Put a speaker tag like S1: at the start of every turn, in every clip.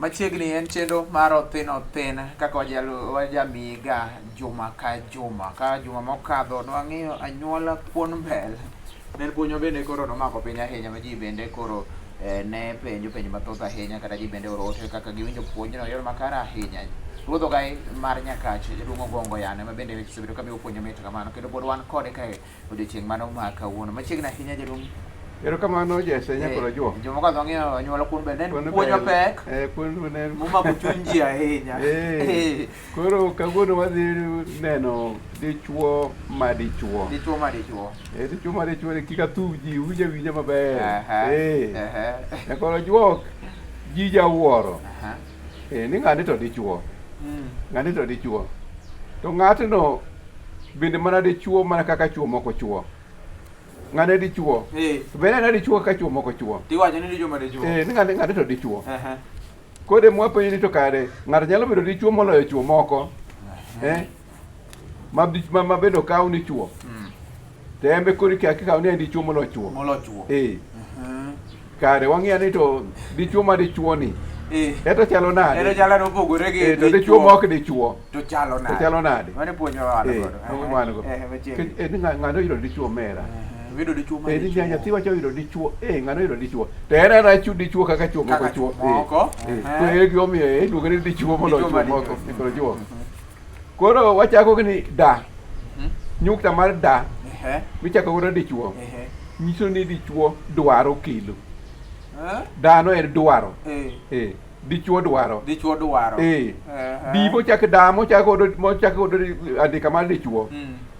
S1: Machiegni en chenro mar othin othin kaka wajamiga juma ka juma. Ka juma mokadho nwang'iyo anyuola kuon bel. Ne en puonj ma bende koro nomako piny ahinya ma ji bende koro ne penjo penjo mathoth ahinya kata ji bende oro ote kaka giwinjo puonjno e yor makare ahinya. Ruodh Ogai mar Nyakach, jaduong' Ogongo Yane ma bende osebedo ka miyo puonj mamit kamano kendo pod wan kode kae odiochieng' mano ma kawuono. Machiegni ahinya jaduong'.
S2: Erokamano Jesse Nyakoro Juok.
S1: Joma okadho wang'iyo anyuola kuon bende en puonj mapek.
S2: Eh, puonj ne en
S1: momako chuny ji ahinya.
S2: Eh. Koro kawuono wadhi neno dichuo ma dichuo.
S1: Dichuo ma dichuo.
S2: Eh, dichuo ma dichuo ni kik athuw ji, uwinj awinja maber. Eh. Nyakoro Juok ji jawuoro. Eh, ni ng'ani to dichuo. Ng'ani to dichuo. To ng'atno bende mana dichuo mana kaka chuo moko chuo. Ng'ane dichuo.
S1: Eh.
S2: To bende en dichuo kaka chuo moko chuo.
S1: Tiwacho ni dichuo ma dichuo.
S2: Eh, ni ng'ane ng'ane to dichuo. Koro ema wapenjo ni to kare ng'ato nyalo bedo dichuo moloyo chuo moko. Eh? Ma, ma, ma bende okaw ni chuo. To en be koro ikaw ni en dichuo moloyo chuo.
S1: Moloyo chuo.
S2: Eh. Kare wang'iya ni to dichuo ma dichuo ni.
S1: Eh.
S2: Eto chalo nade?
S1: Eto chalo nade opogore gi
S2: Eh, to dichuo ma ok dichuo.
S1: To chalo nade?
S2: To chalo nade?
S1: Mano puonj ma wan
S2: Eh,
S1: godo.
S2: mano wan go.
S1: Eh, machiegni.
S2: Eh, ni ng'ano oyudo dichuo mera.
S1: Oyudo dichuo ma
S2: Eh, ni
S1: dichuo.
S2: nyathi wacho oyudo dichuo. Eh, ng'ano oyudo dichuo. To en ana chu dichuo kaka chuo moko
S1: Kaka
S2: chuo.
S1: chuo moko.
S2: Eh,
S1: Eh.
S2: to e gimomiyo eh, iluonge ni dichuo moloyo
S1: Dichuo ma
S2: chuo moko.
S1: dichuo.
S2: Koro chuo. Koro wachako gi ni da. Nyukta mar da michako godo dichuo nyiso ni dichuo dwaro kelo. Dano en dwaro. Eh. Dichuo dwaro.
S1: Dichuo dwaro.
S2: Eh. Di mochak da mochak godo mochak godo andika mar dichuo.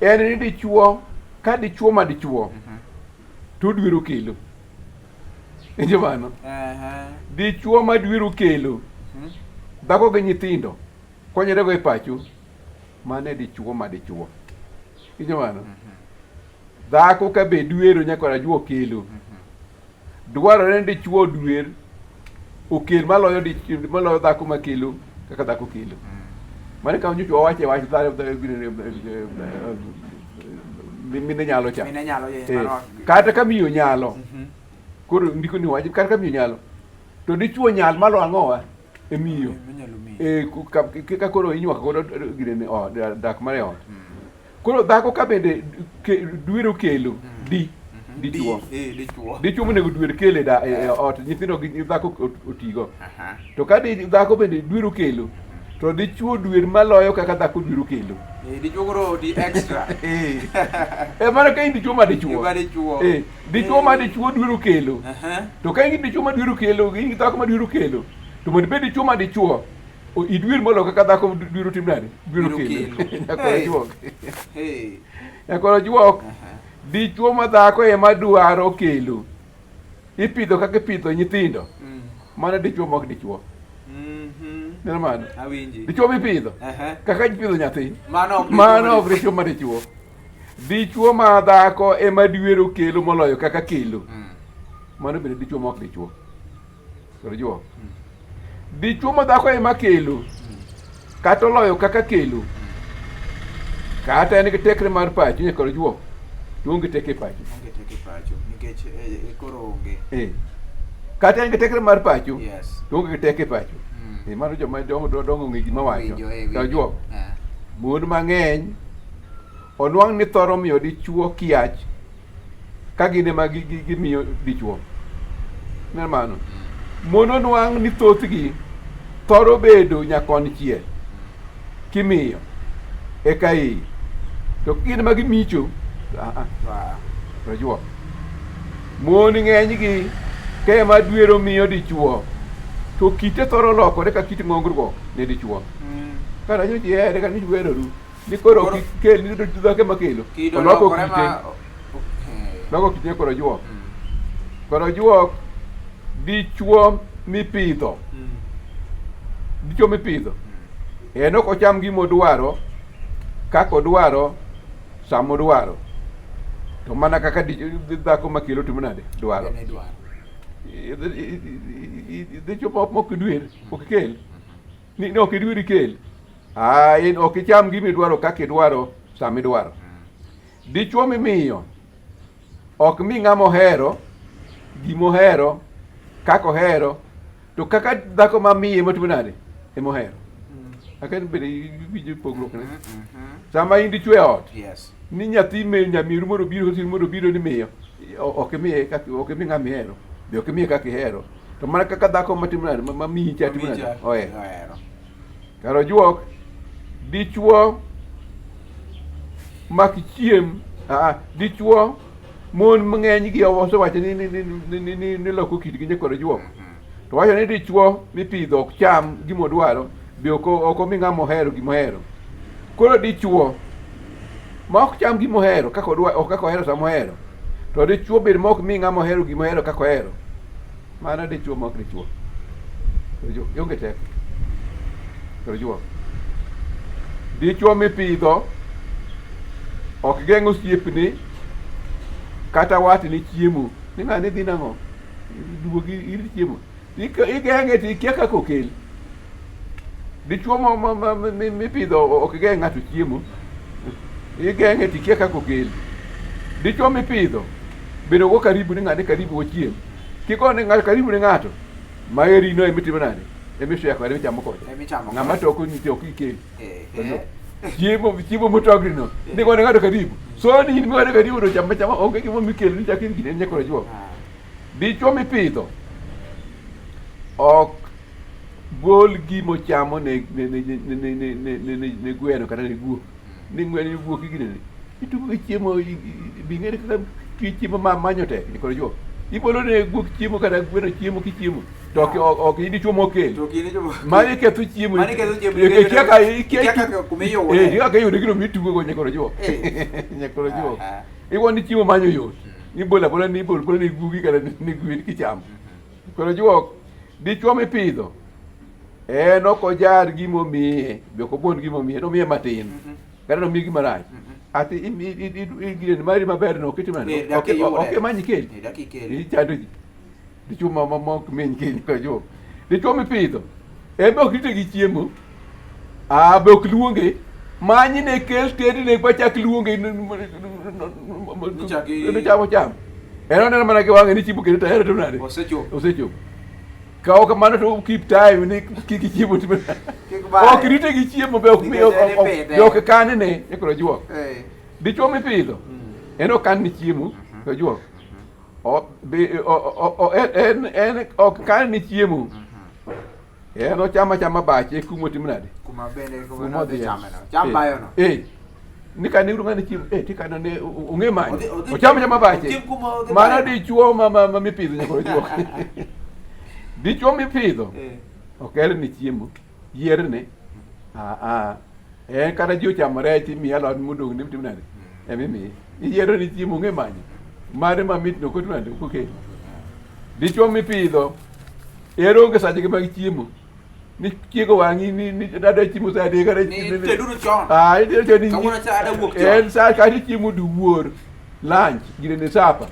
S2: En ni dichuo ka dichuo ma dichuo to odwaro kelo. Winjo mano? Dichuo ma dwaro kelo. Dhako gi nyithindo konyorego e pacho mano e dichuo ma dichuo. Winjo mano? Dhako ka be dwero nyaka rajuo kelo. Dwarore ni dichuo odwer okel maloyo maloyo dhako makelo kaka dhako kelo. Mano kama nyocha wawache wach mine nyalo cha.
S1: Mine nyalo,
S2: eh, Kata ka miyo nyalo. Koro ndiko ni wach kata ka miyo nyalo. To dichuo nyal malo ang'owa e miyo. E ka koro inywako godo ginene ot dak mar e ot. Koro dhako ka bende dwero kelo di dichuo.
S1: Dichuo.
S2: Dichuo monego dwer kelo e e ot nyithindo gi dhako otigo. To ka di dhako bende dwero kelo to dichuo dwer maloyo kaka dhako dwero kelo.
S1: Dichuo koro di extra.
S2: Eh, mano ka in dichuo ma dichuo.
S1: Ma dichuo.
S2: Eh, dichuo ma dichuo dwero kelo. To ka in dichuo ma dwero kelo, in dhako ma dwero kelo. To mondo ibed dichuo ma dichuo, idwer moloyo kaka dhako dwero tim nade? Dwero kelo. Nyakoro juok. Nyakoro juok. Dichuo ma dhako ema dwaro kelo. Ipidho kaka ipidho nyithindo. Mano dichuo ma ok dichuo. Neno mano?
S1: Awinji.
S2: Dichuo mipidho. Kaka ipidho nyathi.
S1: Mano
S2: ok dichuo ma dichuo. Dichuo ma dhako ema dwero kelo moloyo kaka kelo. Mano bende dichuo ma ok dichuo. Koro Dichuo ma dhako ema kelo. Kata oloyo kaka kelo. Kata en gi tekre mar pacho nyaka ojuo. To onge teko e pacho.
S1: Onge teko e pacho nikech koro onge.
S2: Eh. Kata en gi tekre mar pacho.
S1: Yes.
S2: To onge gi teko e pacho. Eh, mano joma dongo dongo ong'e gima wacho. To ojuo. Mon mang'eny onwang' ni thoro miyo dichuo kiach ka gin ema gimiyo dichuo. Neno mano? Mon onwang' ni thothgi thoro bedo nyakonchiel kimiyo eka iyi. To gin ema gimicho, to Mon ng'enygi ka ema dwero miyo dichuo to kite thoro lokore ka kit ng'ongruok ne dichuo. Kata nyocha ihere kata nyocha uheroru ni koro ok ikel ni dhako ema kelo. Oloko kite. Loko kite koro juok. Koro juok dichuo mipidho. Dichuo mipidho. En ok ocham gima odwaro kaka odwaro sama odwaro. To mana kaka dhako makelo timo nade? Dwaro. Dichuo mok idwer, ok ikel. Ni ok idwer ikel. Ah, in ok icham gima idwaro kaka idwaro sama idwaro. Dichuo mimiyo ok mi ng'ama ohero gima ohero kaka ohero. To kaka dhako ma miye motimo nade emohero. Aka in bende iwinjo pogruok ne. Sama in dichwo e ot,
S1: Yes.
S2: ni nyathi me nyamiru moro biro kata moro biro ni miyo, ok imiye kaka ok imi ng'ama ihero, be ok imiye kaka ihero. To mana kaka dhako matimo nade ma miyi cha timo nade ohero.
S1: Ohero.
S2: Kar ojuok, dichwo mak chiem, dichwo mon mang'eny gi osewacho ni ni ni ni ni ni loko kitgi nyaka ojuok. To wacho ni dichwo mipidho ok cham gima odwaro, be ok ok omi ng'ama ohero gima ohero. Koro dichwo ma ok cham gima ohero kaka odwa ok kaka ohero sama ohero. To dichwo bende ma ok mi ng'ama ohero gima ohero kaka ohero. Mano dichwo ma ok dichwo. Ionge teko. Ojuok. Dichwo mipidho ok geng' osiepni kata watni chiemo. Ni ng'ani dhi nang'o? Duogi ir chiemo. Igeng'e to ikia kaka okel. Dichwo mipidho ok geng' ng'ato chiemo. Igeng'e to ikia kaka okel. Dichwo mipidho bende ogo karibu ni ng'ane karibu ochiem. Kigone ng'ato karibu ne ng'ato, maeri no emitimo nade? Emishare kode emichamo kode.
S1: Emichamo
S2: Ng'ama
S1: kode.
S2: toko nitie ok ikel.
S1: Eh,
S2: Chiemo chiemo motogni no. Ni gone ng'ato karibu. So ni in migone karibu to chama chama onge gima mikelo ni chak in gine nyakoro juok. Dichwo mipidho ok gol gimochamo ne ne ne ne ne ne ne ne ne ne gweno kata ne guok. Ni gweno ni guok igine ni. Itugo gi chiemo bing'e kaka chiemo ma manyo tek nyakoro juok. Ibolo ne guok chiemo kata gweno chiemo kichiemo to ok ok in dichwo mokel.
S1: To gin joma
S2: Mano iketho chiemo.
S1: Mano iketho chiemo
S2: Eh, Ikia ka ikia
S1: ikia kaka kuma iyude.
S2: Eh, ikia kaka iyude gino mitugo go nyakoro juok.
S1: Eh.
S2: Nyakoro juok.
S1: Aha.
S2: Iwuon ni chiemo manyo yot. Ibolo abola ni ibolo abola ni guogi kata ni gwen kichamo. Koro juok, dichwo mipidho en ok ojar gimomiye, be ok obuon gimomiye, nomiye matin. Kata nomiye gima rach. Ati gine mari maber no ok itim nade?
S1: Eh, dak
S2: Ok
S1: iyude.
S2: ok imany ikel.
S1: Eh, dak ikel.
S2: Ichando ji. Dichwo ma ma ma ok meny keny koro juok. Dichwo mipidho en be ok rite gi chiemo. Ah, be ok luonge. Many ne kel tedne bachak luonge.
S1: Nichak i-
S2: Nochamo cham. En oneno mana gi wang'e ni chiemo kendo tayari to nade?
S1: Osechopo.
S2: Osechopo. Ka ok kamano to keep time ni kik chiemo timo.
S1: Kik baye.
S2: Ok rite gi chiemo be ok mi
S1: Nikech en ipidhe.
S2: be ok kan ne e koro juok.
S1: Eh.
S2: Dichwo mipidho en ok kan ni chiemo to juok. O be o o en en ok kan ni chiemo. En ochamo achama bache kuma otim nade?
S1: Kuma bende kuma
S2: Kuma
S1: nodhi
S2: odhiye.
S1: chame no. Cham
S2: Eh,
S1: bayo no.
S2: Eh. Ni ka ni ng'ani chiemo, eh tikano ne ong'e manyo.
S1: Odhi-
S2: Ochamo achama bache.
S1: ochiem kuma odhi
S2: Mano
S1: bayo.
S2: dichuo ma ma ma mipidho nyaka ojuok. Dichuo mipidho
S1: Eh.
S2: ok ere ni chiemo, yierne. Ah ah. En kata ji ochamo rech imiye alot modong' ni tim nade? Ema imiye. Iyiero ni chiemo ong'e manyo. Mare mamit no kotim nade? Ok okel. Dichuo mipidho ero onge sachegi mag chiemo. Ni chiego wang'i ni ni adwa chiemo sa adek adwa
S1: Ni
S2: chiemo.
S1: teduru chon.
S2: Ah, itedo chon.
S1: Kawuono cha adwa wuok chon.
S2: En sa kata ichiemo duwuor. Lunch, gine ne sapa.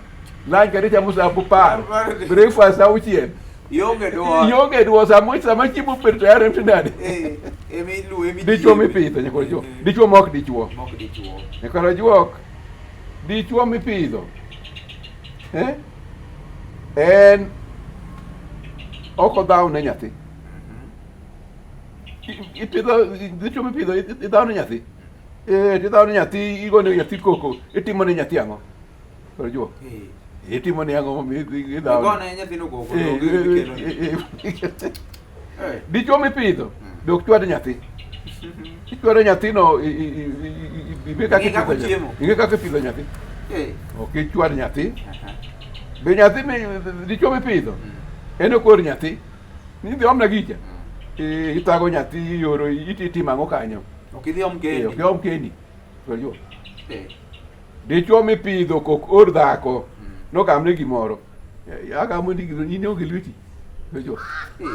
S2: Lunch kata ichamo sa apar. Breakfast sa auchiel.
S1: Ionge duol.
S2: Ionge duol sama sama chiemo obedo tayari to nade?
S1: Eh, emi lu emi
S2: Dichuo
S1: chieme.
S2: mipidho nyakoro juok.
S1: Eh,
S2: Dichuo ma ok dichuo.
S1: Mok dichuo.
S2: Nyakoro juok. Dichuo mipidho. Eh? En ok odhaw ne nyathi. Ipidho dichuo mipidho idhaw ne nyathi. Eh, tidhaw ne nyathi, igone nyathi koko, itimo ne nyathi ang'o? Koro juok.
S1: Eh.
S2: Itimo ne ang'o momiyo idhaw?
S1: Igone nyathino koko.
S2: Eh,
S1: to onge gima ikelo ne.
S2: eh, eh,
S1: Eh.
S2: Dichuo mipidho be ok chwad nyathi. Ichwado nyathino ing'e kaka
S1: Ing'e kaka
S2: ipidho nyathi.
S1: ochiemo.
S2: Ing'e kaka ipidho nyathi.
S1: Eh.
S2: Ok ichwad nyathi.
S1: Aha.
S2: Be nyathi dichuo mipidho en ok or nyathi. Ni idhi omna gicha. Eh, ithago nyathi ioro itimo ang'o kanyo?
S1: Ok idhi om
S2: Eh,
S1: kendi.
S2: Ok om kendi. Koro
S1: Eh.
S2: Dichuo mipidho kok or dhako nogamne gimoro. Eh, Agamo ni gino in onge lweti. Koro
S1: Eh.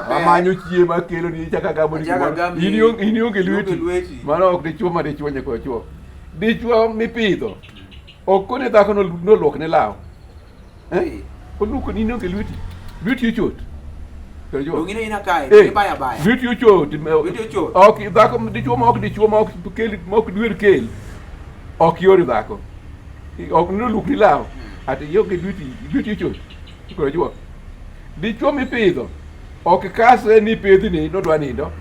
S2: Amanyo chiemo akelo ni chaka agamo ni
S1: Achako
S2: gimoro.
S1: agamo
S2: In
S1: ni-
S2: in ionge
S1: ionge
S2: lweti.
S1: lweti.
S2: Mano ok dichuo ma dichuo nyaka chuo. Dichuo mipidho ok kone dhako noluok ne law. Eh?
S1: Eh.
S2: Oluoko ni in onge lweti. Lweti ochot. Koro chuo.
S1: Dong' in aina kae.
S2: Eh,
S1: Ibaya baya.
S2: Lweti ochot.
S1: Lweti ochot.
S2: Ok dhako dichuo ma ok dichuo ma ok kel ma ok dwer kel. Ok yor dhako. Ok noluok ni law. Ati ionge lweti, lweti ochot. Koro chuo. Dichuo mipidho. Ok kasre ni pedhni nodwa nindo.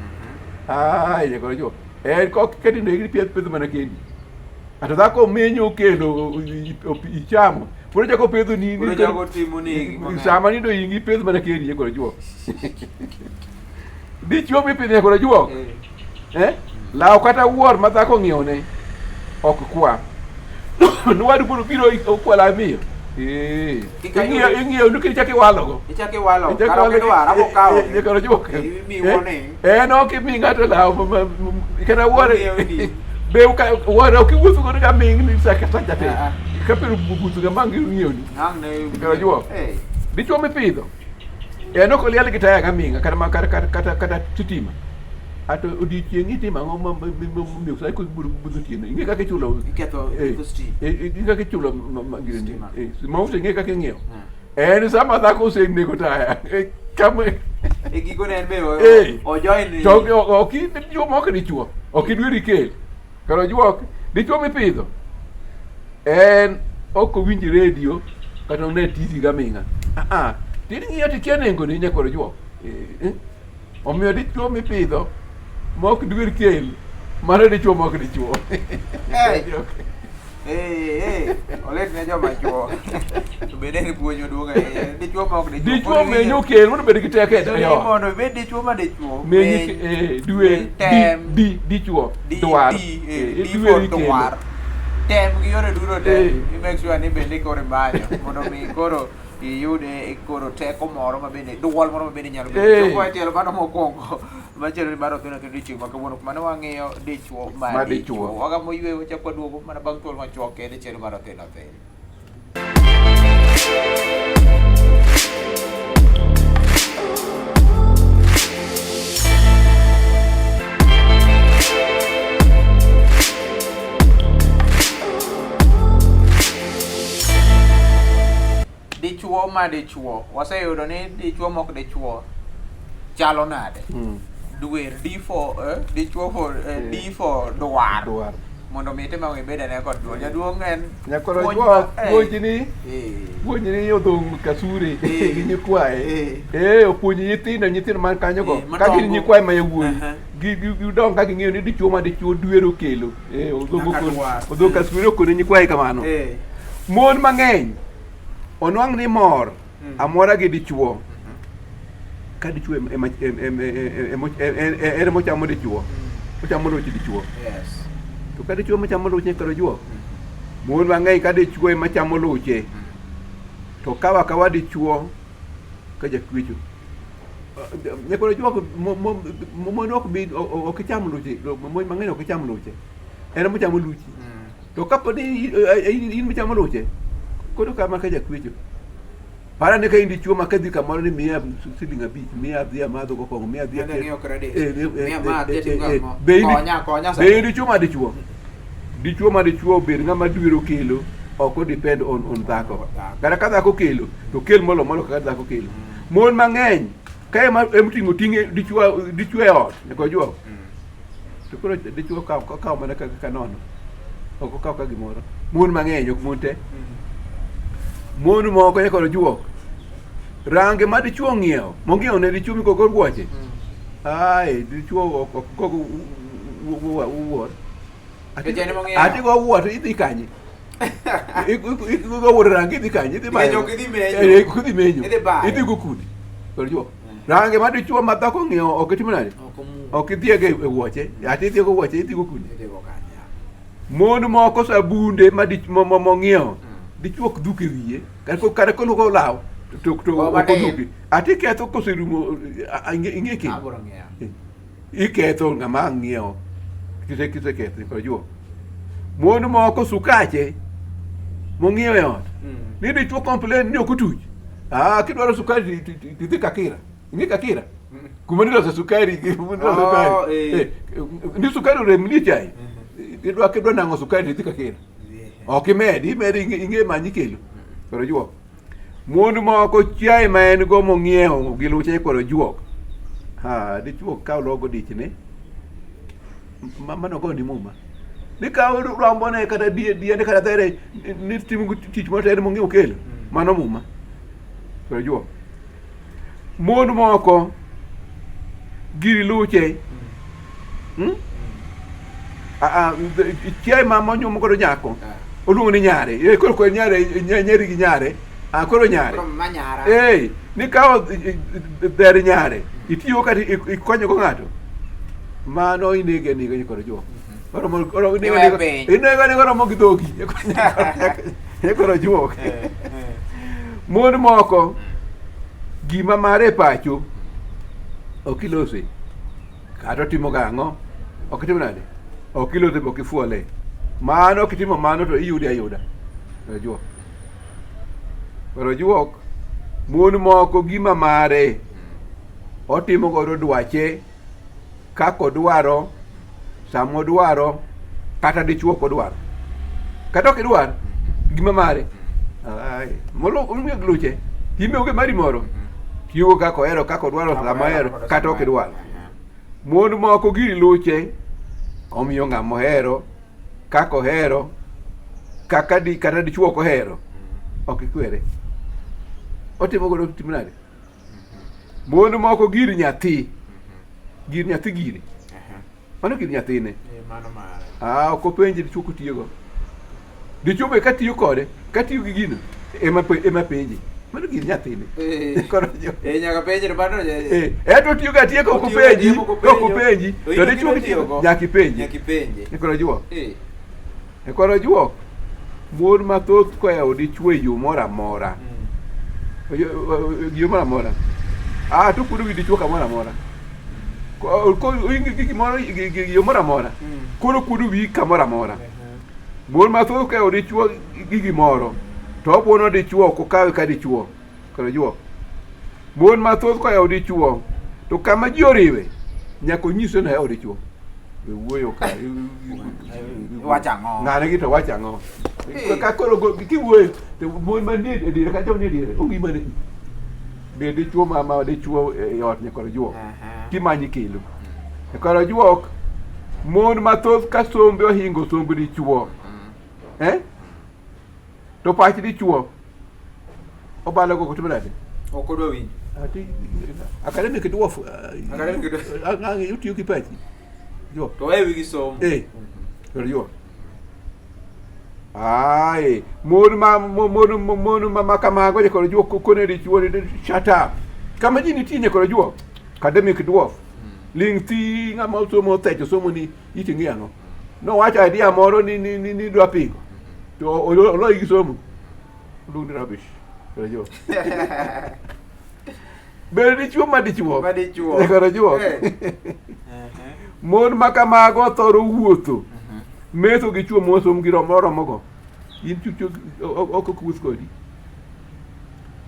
S2: Ah, nyakwar ojuok. En kok keti nindo gi peth pedho mana kendi. Ato dhako menyo kelo ichamo. Pod ochako pedho ni
S1: Pod ochako timo ni gik mang'eny.
S2: Sama nindo ingi pedho mana kendi nyakwar ojuok. Dichuo mipidho nyakwar ojuok. Eh? Law kata wuor ma dhako ng'iewne ok kwa. Nwadu biro biro okwala miyo. Eh. Ing'iyo ing'iyo nikech ichako iwalogo.
S1: Ichako iwalo. Kara ok idwar, abo kawo.
S2: Nyakoro juok.
S1: Imi warning.
S2: En ok imi ng'ato law kata wuore. Be ka wuore ok iwuotho godo ka ming ni sa kata jate.
S1: Ah, ah.
S2: Ka pero buthu ga mangi ng'iyo ni.
S1: Ang' ne.
S2: Nyakoro juok. Dichuo mipidho. En ok oliel gi taya gaming'a kata ma- kata kata kata kata sitima. Ato odiochieng' itimo ang'o momiyo sa ko budho otieno. Ing'e kaka ichulo
S1: Iketho
S2: eh,
S1: iketho stima.
S2: eh, ing'e kaka ichulo gini.
S1: Stima.
S2: Eh, mauso ing'e kaka ing'iewo. En sama dhako osenego taya. Eh, Kama
S1: E gikone en be
S2: Eh.
S1: o join
S2: to ok dichuo mok dichuo. Ok idweri kel. Kar ojuok dichuo mipidho. En ok owinj redio kata one TV gaming'a. Ah ah. Ting'iyo tikia nengone nyakwar ojuok. Eh, eh. Omiyo dichuo mipidho ma ok dwer kel mano dichuo ma ok dichuo.
S1: Hey. Eh, eh, olet ne joma chuo. To bende en puonj maduong' ahinya. Dichuo ma ok dichuo.
S2: Dichuo menyo kel mondo obed gi teko e
S1: Ni
S2: ot.
S1: mondo ibed dichuo ma dichuo.
S2: Menyi
S1: meny,
S2: eh, dwe
S1: meny, tem.
S2: di dichuo
S1: Di-
S2: dwar.
S1: di, eh,
S2: Eh,
S1: di
S2: idweri
S1: for
S2: kelo.
S1: dwar. Tem gi yore duto te.
S2: Eh.
S1: I make sure ni bende koro imanyo mondo mi koro iyude koro teko moro ma bende duol moro ma bende nyalo bedo.
S2: Eh.
S1: Chopo e tielo mano mokwongo machielo ni mar othino kendo odiochieng' ma kawuono kuma ne wang'iyo dichuo ma
S2: Ma dichuo.
S1: dichuo. Wagamo yweyo wachak waduogo mana bang' thuolo machuok kende chenro mar othino thin. Dichuo ma dichuo. Waseyudo ni dichuo mok dichuo chalo nade. Dwer D for eh, dichuo for eh, D for dwar.
S2: Dwar.
S1: Mondo mi itim ang'o ibed ane kod duol. Jaduong' en
S2: Nyakwar
S1: puonj
S2: ojuok
S1: ma- eh,
S2: puonjni
S1: eh,
S2: puonjni odhong' kasure
S1: Eh.
S2: gi nyikwaye.
S1: Eh.
S2: Eh opuonj nyithindo nyithindo man kanyo go
S1: Eh,
S2: ka gin
S1: madongo.
S2: nyikwaye ma yawuoyi.
S1: Aha.
S2: Gidong ka ging'eyo ni dichuo ma dichuo dwero kelo. Eh odhong'
S1: Nyaka
S2: okon
S1: dwar.
S2: odhong' kasure okone nyikwaye kamano.
S1: eh,
S2: Mon mang'eny onwang' ni mor amora gi dichuo ka dichuo en ema ochamo dichuo ochamo luch dichuo
S1: Yes.
S2: to ka dichuo ema chamo luche kar ojuok mon mang'eny ka dichuo ema chamo luche to kawa akawa dichuo ka jakwecho nyakoro juok mon ok bi ok cham luche mon mang'eny ok cham luche en ema ochamo luchi To kapo ni in michamo luche, koro kama ka jakwecho. Par ane ka in dichuo ma kadhi kamoro ni miya siling 5, miya adhi amadho go kong'o, miya adhi
S1: Adhi ang'iew credit.
S2: Eh, eh,
S1: Miya
S2: eh,
S1: ma adhi
S2: eh,
S1: atim
S2: eh, eh.
S1: gang'o.
S2: Be in
S1: Konya, konya
S2: be in
S1: sani.
S2: dichuo ma dichuo? Dichuo ma dichuo obed ng'ama dwero kelo, ok o depend on dhako.
S1: Dhako.
S2: Kata ka dhako kelo, to kel molo molo kaka dhako kelo. Mon mang'eny ka ema oting'o ting'e dichuo dichuo e ot, nyaka ojuog. To koro dichuo kawo okawo mana kaka ka nono. Ok okaw ka gimoro. Mon mang'eny ok mon te. Mon moko nyaka ojuok. Range ma dichuo ong'iewo, mong'iewo ne dichuo migogo wuoche. Ai, dichuo ok ok gogo wuor.
S1: Nikech en ema ong'iewo.
S2: Ati go wuor to idhi kanye? Igo wuor range idhi kanye? Idhi bayo.
S1: Nikech ok idhi menyo.
S2: Eh, ok idhi menyo.
S1: Idhi bayo.
S2: Idhi go kudi. Koro juok. Range ma dichuo ma dhako ong'iewo ok itimo nade?
S1: Ok omuo.
S2: Ok idhiego e wuoche. Ati idhiego wuoche idhigo kudi.
S1: Idhi go kanye.
S2: Mon moko sabunde ma mong'iewo dichuo ok dhuk e wiye kata koluoko olaw to
S1: Go
S2: ok
S1: matin.
S2: odhuki. Ati ketho koserumo ing'e kendo.
S1: Abiro ng'iewo.
S2: Iketho ng'ama ang' ng'iewo kise kiseketho kod juok. Mon moko sukache mong'iewo e ot ni dichuo complain ni ok otuch. Ah, kidwaro sukari tidhi Kakira. Ing'e Kakira? Kuma nilose sukari, kuma nilose
S1: Oh,
S2: sukari.
S1: eh.
S2: Eh, ni sukari orem ni chai. Idwa kidwa nang'o sukari tidhi Kakira. Ok imed, imed ing'e manyi kelo. Koro juok. Mon moko chiaye ma en go mong'iewo gi luche koro juok. Ha, dichuo kaw logo dichne. Mano go ni muma. Ni kaw rombone kata diende kata dhere ni timo tich moro to en mong'iewo kelo. Mano muma. Koro juok. Mon moko Giri luche. Ah, ah, chiaye ma monyuomo godo nyako. Oluongo ni nyare. Eh, koro koro nyare, nyeri gi nyare. Ah, koro nyare.
S1: Koro ma nyara.
S2: Eh, nikawo dher nyare. Itiyo kata ikonyo go ng'ato. Mano inege nego nyikoro juok. Oromo oromo
S1: Iweyo
S2: nego
S1: piny.
S2: inego nego oromo gi dhogi. Nyikoro juok. Mon moko gima mare e pacho ok ilose kata otimo gang'o ok itimo nade ok ilose be ok ifuole mano kitimo mano to iyude ayuda juok koro juok mon moko gima mare otimo godo dwache kaka odwaro sama odwaro kata dichuo ok odwaro kata ok idwar gima mare Ai, molo omiyo luche time onge mari moro tiyogo kaka ohero kaka odwaro sama ohero kata ok idwar mon moko giri luche omiyo ng'ama ohero kaka ohero kaka di kata dichuo ok ohero ok ikwere otimo godo timo nade mon moko gir nyathi gir nyathi gire mano gir nyathine
S1: Eh, mano mare.
S2: ah ok openje dichuo kotiyogo dichuo be katiyo kode katiyo gi gino ema ema penje mano gir nyathine
S1: Eh.
S2: Koro jo-
S1: Eh, nyaka penje to bado
S2: Eh, eto otiyo ga atiyo ka ok
S1: Otiyo ga
S2: openji
S1: atiyo ka ok
S2: ka ok
S1: openjo.
S2: openji
S1: To
S2: to
S1: in
S2: dichuo
S1: gino
S2: kitiyogo
S1: tiyogo.
S2: nyaka ipenje
S1: Nyaka ipenje.
S2: koro juok
S1: Eh.
S2: E koro juok mon mathoth koyawo dichuo e yo moro amora yo moro amora ah to kuodo wi dichuo kamoro amora Ko gi gimoro yo moro amora koro kuodo wi kamoro amora mon mathoth koyawo dichuo gi gimoro to obuono dichuo ok okawe ka dichuo koro juok mon mathoth koyawo dichuo to kama ji oriwe nyaka onyise ni oyawo dichuo We wuoyo ka
S1: Wacho ang'o?
S2: ng'ane gi to wacho ang'o
S1: Eh.
S2: ka koro kiwuoyo to mon manie e diere kacha manie diere onge mane be dichuo ma ma dichuo e ot nyakoro juok timanyi kelo nyakoro juok mon mathoth ka sombe ohingo somb dichuo eh to pach dichuo obalo go kotimo nade
S1: Ok odwa winjo.
S2: Ati academic dwarf
S1: Academic dwarf.
S2: ang utiyo gi pachi juok
S1: To wewe wigi somo.
S2: Eh, koro juok Ai, mon ma mon mon ma ma kamago nyakoro juok kone dichuo ni shut up. Kama ji nitie nyakoro juok. Academic dwarf. Ling thi ng'ama osomo othecho somo ni iti ng'i ang'o. Nowacho idea moro ni ni ni, ni dwa pingo. To oloyi gi somo. Oluong ni rubbish. Koro juok. Ber dichuo ma dichuo.
S1: Ma dichuo.
S2: Nyakoro juok.
S1: Eh.
S2: Mon ma kamago thoro wuotho. Metho gi chuo mosom gi romo romogo. In chucho ok ok wuoth kodi.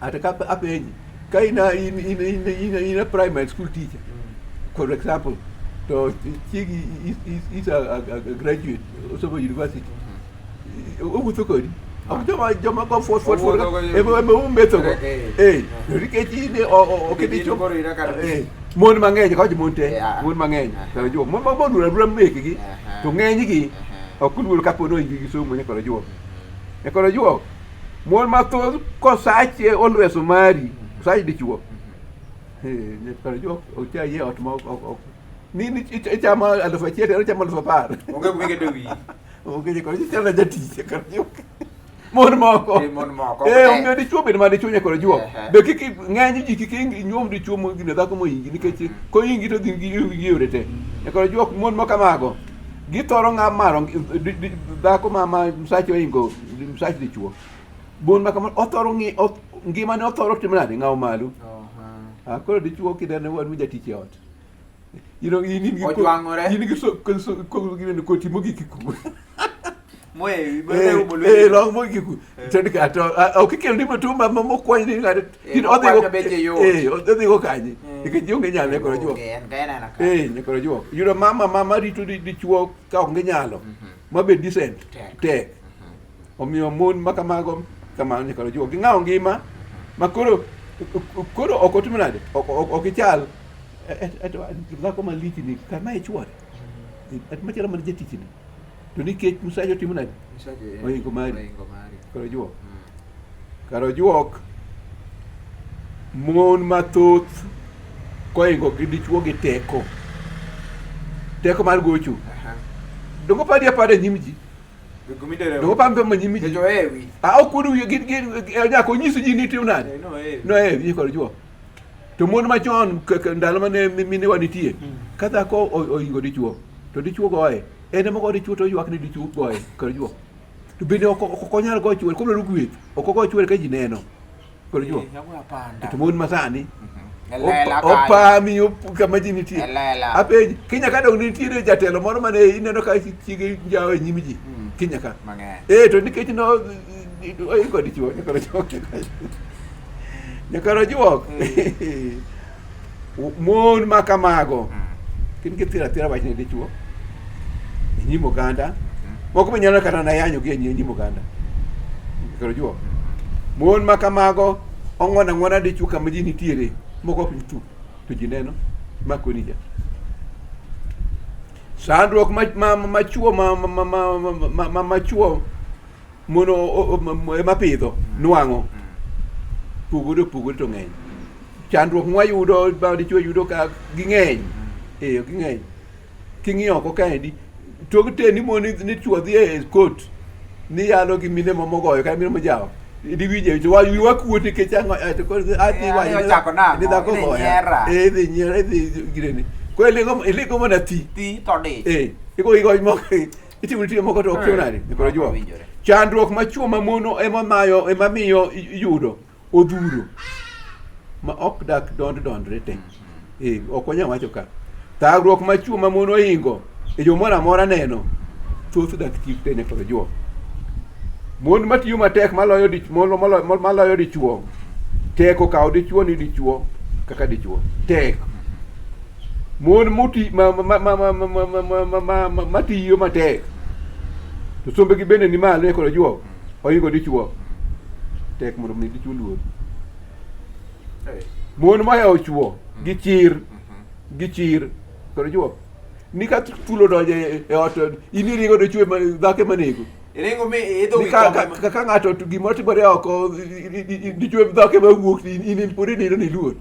S2: Ata ka apenji, ka in a in in in in in a primary school teacher, for example, to chiegi is is a graduate osomo university. Owuotho kodi. Ok joma joma go fourth fourth fourth
S1: Owuotho go-
S2: ema ema umetho go.
S1: Eh.
S2: Eh, to nikech in ok
S1: In
S2: dichuo.
S1: koro in kar-
S2: Eh, mon mang'eny ok mon te,
S1: Yeah.
S2: mon mang'eny.
S1: Aha.
S2: Koro juok. Mon moko oluoro alura mekgi,
S1: Aha.
S2: to ng'enygi
S1: Aha.
S2: ok oluor kapo ni oingi gi somo nyakoro juok. Nyakoro juok. Mon mathoth kosache olweso mari, osach dichuo. Eh, nyakoro juok ochayi e ot ma ok ok ni ni ichamo 1000 to en ochamo 10,000.
S1: Onge kuma iketo wiyi.
S2: Onge nyakoro juok ichalo jatich nyakoro juok. Mon moko.
S1: Eh, mon moko.
S2: Eh, omiyo dichuo bed ma dichuo nyakoro juok.
S1: Ehe.
S2: Be kik ng'eny ji kik inyuom dichuo mo gine dhako mohingi nikech kohingi to dhi gi yore te. Nyakoro juok mon moko kamago. Githoro ng'a maro dhako ma ma msache ohingo msach dichuo. Mon ma kamano othoro ng'i ngimane othoro timo nade ng'awo malo. Ah, koro dichuo kineno wan jatich e ot. In in in gi
S1: Ojwang'ore.
S2: In gi so so ko gineno koti mogik ku.
S1: Moe,
S2: Eh,
S1: moe umo
S2: eh,
S1: lweti.
S2: long mogik ku. To ni ka to ah, ok ikel ni matumba ma mokwany ni ng'ato.
S1: Eh,
S2: In odhi go
S1: mokwany to beche yot.
S2: Eh, odhi go kanye.
S1: Mm.
S2: Nikech onge nyalo koro juok.
S1: Onge, en ka en aena ka.
S2: Eh, nyakoro juok. Yudo mama mama rito dichuo ka onge nyalo. Ma bed decent.
S1: Tek.
S2: Tek. Omiyo mon ma kamago kamano nyakoro juok. Ging'awo ngima ma koro koro ok otim nade? Ok ok ichal. Eto dhako malich ni kama e chuore. Et machalo mana jatichni. To nikech msacho timo nade?
S1: Msache,
S2: Ohingo mari.
S1: Ohingo mari.
S2: Koro juok. Koro juok mon mathoth Koingo gi dichuo gi teko. Teko mar gocho. Dongo padi apada e nyim ji. Dongo pambe ma nyim ji. Ah, ok kuod wiye gi nyaka onyis ji ni tim nade. No e wi kod juo. To mon machon ndalo mane minewa nitie. Ka dhako oingo dichuo to dichuo goye. En ema go dichuo to ywak ni dichuo goye kod juo. To bende ok onyal go chuore kodwaro gweth. Ok ogo chuore ka ji neno. Kod juo. To mon masani opami kama ji nitie. Apenji, Kenya ka dong nitiere jatelo moro mane ineno ka chiege njawo e nyim ji. Kenya ka. Eh to nikech no oingo dichuo nyakoro juok. Nyakoro juok. Mon ma kamago gin githiro athira wach ne dichuo e nyim oganda. Moko be nyalo kata na yanyo gi e nyim oganda. Nyakoro juok. Mon ma kamago ong'uono ang'uona dichuo kama ji nitiere moko piny tu to ji neno ma koni ja. Sandruok ma chuo ma chuo mon ema pidho nwang'o pogore opogore to ng'eny. Chandruok mwayudo ma dichuo yudo ka ging'eny. Eh ging'eny. King'iyo oko kaendi tok te ni mon ni chuo dhi e court ni yalo gi mine mogoyo kata mine mojawo. Diwinje to wiwa kuot nikech ang'o eh, to koro adhi
S1: Eh,
S2: wacho
S1: adhi ochako nang'o?
S2: ni dhako
S1: Idhi
S2: goya.
S1: nyiera.
S2: Eh, idhi nyiera idhi girene. Koro ilingo mana thi.
S1: Thi to dich.
S2: Eh, igo igo moko itimo tije moko to ok tim nade? Koro juok.
S1: Owinjore.
S2: Chandruok ma chuo ma mono ema mayo ema miyo iyudo odhuro ma ok dak dond dondre te. Eh, ok wanyal wacho ka. Thagruok ma chuo ma mon ohingo e yo moro amora neno thoth dak tik te nyaka juok. Mon matiyo matek maloyo dich maloyo dichuo tek okawo dichuo ni dichuo kaka dichuo tek. Mon moti ma ma ma ma ma ma ma ma ma ma matiyo matek to sombegi bende ni malo nyaka juok ohingo dichuo tek mondo mi dichuo luor. Mon mohewo chuo gi chir gi chir kod juok ni ka thuol odonjo e ot in iringo dichuo dhako ema nego.
S1: Iringo mi idho
S2: Ni
S1: wi
S2: ka
S1: kom
S2: ka
S1: ema-
S2: ka- ka ng'ato gimoro timore oko dichuo dhako ema wuok in in pod inindo ni iluor.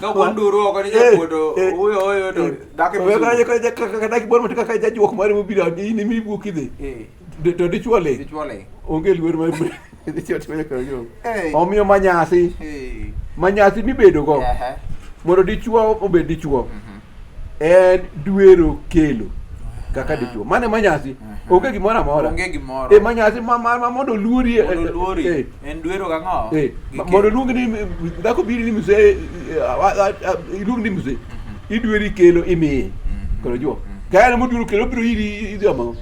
S1: Ka wuon duru oko ni jakuo to oyo oyo to dhako ema osumo.
S2: Kata gimoro matin kaka jajuok mare mobiro in ema iwuok idhi. To dichuo ling.
S1: Dichuo ling.
S2: Onge luor mar dichuo timo nyaka ojuok.
S1: Eh.
S2: Omiyo manyasi manyasi mibedogo mondo dichuo obed dichuo en dwero kelo kaka dichuo. Mano ema nyasi. Onge gimoro amora.
S1: Onge gimoro.
S2: E manyasi ma mondo oluori.
S1: Mondo oluori. En dwero gang'o?
S2: Mondo oluong ni dhako biri ni mzee, iluong ni mzee. Idweri kelo imiye. Koro juok. Ka en modwero kelo obiro iri idhi omo.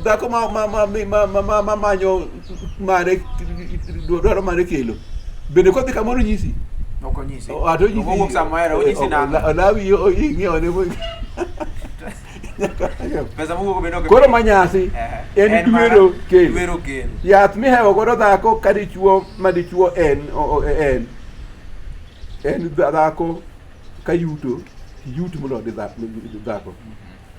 S2: Dhako ma manyo mare dwaro mare kelo. Bende kodhi kamoro nyisi.
S1: Ok onyisi.
S2: Ato onyisi.
S1: Owuok samoro onyisi nang'o?
S2: Olawi ing'iewo ne.
S1: Pesa mowuok bende ok.
S2: Koro manyasi en dwero kelo.
S1: Dwero kelo.
S2: Yath mihewo godo dhako ka dichuo ma dichuo en en en dhako ka yuto yut moloyo dhako.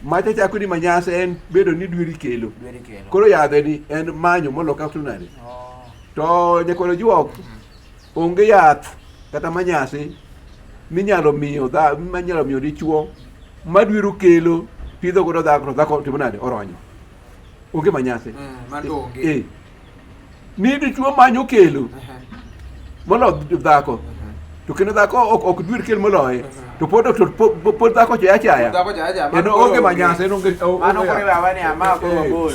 S2: Macha chako ni manyasi en bedo ni dweri kelo.
S1: Dweri kelo.
S2: Koro yadhe ni en manyo molo ka nade. To nyakwar juok onge yath kata manyasi minyalo miyo dha minyalo miyo dichuo madwero kelo pidho godo dhako to dhako timo nade oronyo. Onge manyasi.
S1: Mano onge.
S2: Ni dichuo manyo kelo molo dhako. To kendo dhako ok dwer kel moloye. To pod dhako chaya chaya.
S1: Dhako chaya chaya.
S2: En onge manyasi, en onge.
S1: Mano koro iwawa ni ama koro mabor.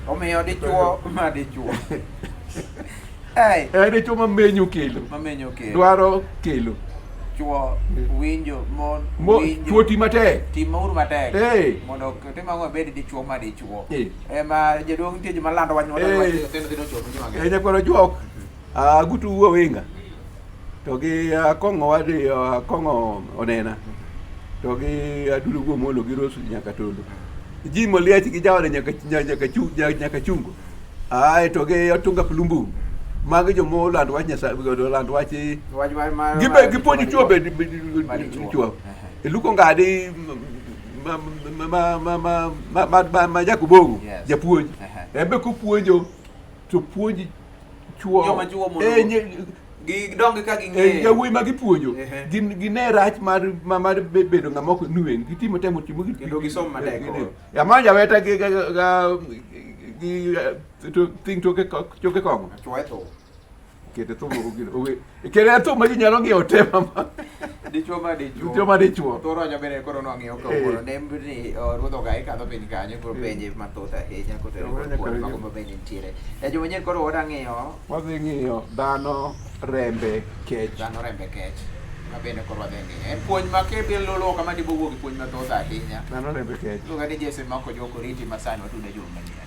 S1: Omiyo dichuo ma dichuo.
S2: En dichuo mamenyo kelo.
S1: Mamenyo kelo.
S2: Dwaro kelo.
S1: Chuo winjo mon winjo.
S2: Chuo ti matek.
S1: Timuru matek. Mondo tim ang'o bed dichuo ma dichuo. Ema jaduong' nitie joma lando wach mondo wach tindo tindo chopo ji mang'eny.
S2: Nyakwar Ojuok, agutu wuo winga. To gi akong'o wadi akong'o onena. To gi adulu wuo molo gi Rose nyaka tolo. Ji moliech gi jaode nyaka chungo. Ae to gi otunga plumbum. Magi joma oland wach Nyasaye, oland wach gibe gipuonj chuo bed chuo. Iluko ngadi ma Jakobongo japuonj. En be kopuonjo to puonj chuo.
S1: Gidong ka ging'eyo.
S2: Yawuoyi ma gipuonjo
S1: Ehe.
S2: gin gine rach mar ma- mar be- bedo ng'ama ok nweng' gitimo temo timo gi-
S1: Kendo gisom matek koro.
S2: Ama jaweta gi gi gi gi to thing toke choke kong'o.
S1: Chwoye thum.
S2: Kete thum oge. Oge. Kete thum ma ji nyalo ng'iewo te mama.
S1: Dichuo ma dichuo.
S2: Dichuo ma dichuo.
S1: Thoro wanyo bende koro nwang'iyo kawuono. Nembni ruodh ogai kadho piny kanyo koro penje mathoth ahinya kotenore
S2: Koro
S1: kod
S2: nyaka
S1: puonj
S2: winjo.
S1: mago ma bende nitiere. E juma nyien koro wadwa ng'iyo
S2: Wadhi ng'iyo dhano rembe kech.
S1: dhano rembe kech. Ma bende koro wadhi ng'iyo. En puonj ma kibiro luwo kama dibo wuok gi puonj mathoth ahinya.
S2: Dhano rembe kech.
S1: Iluonga ni Jason Mako Joko Riti masani watude juma manyien.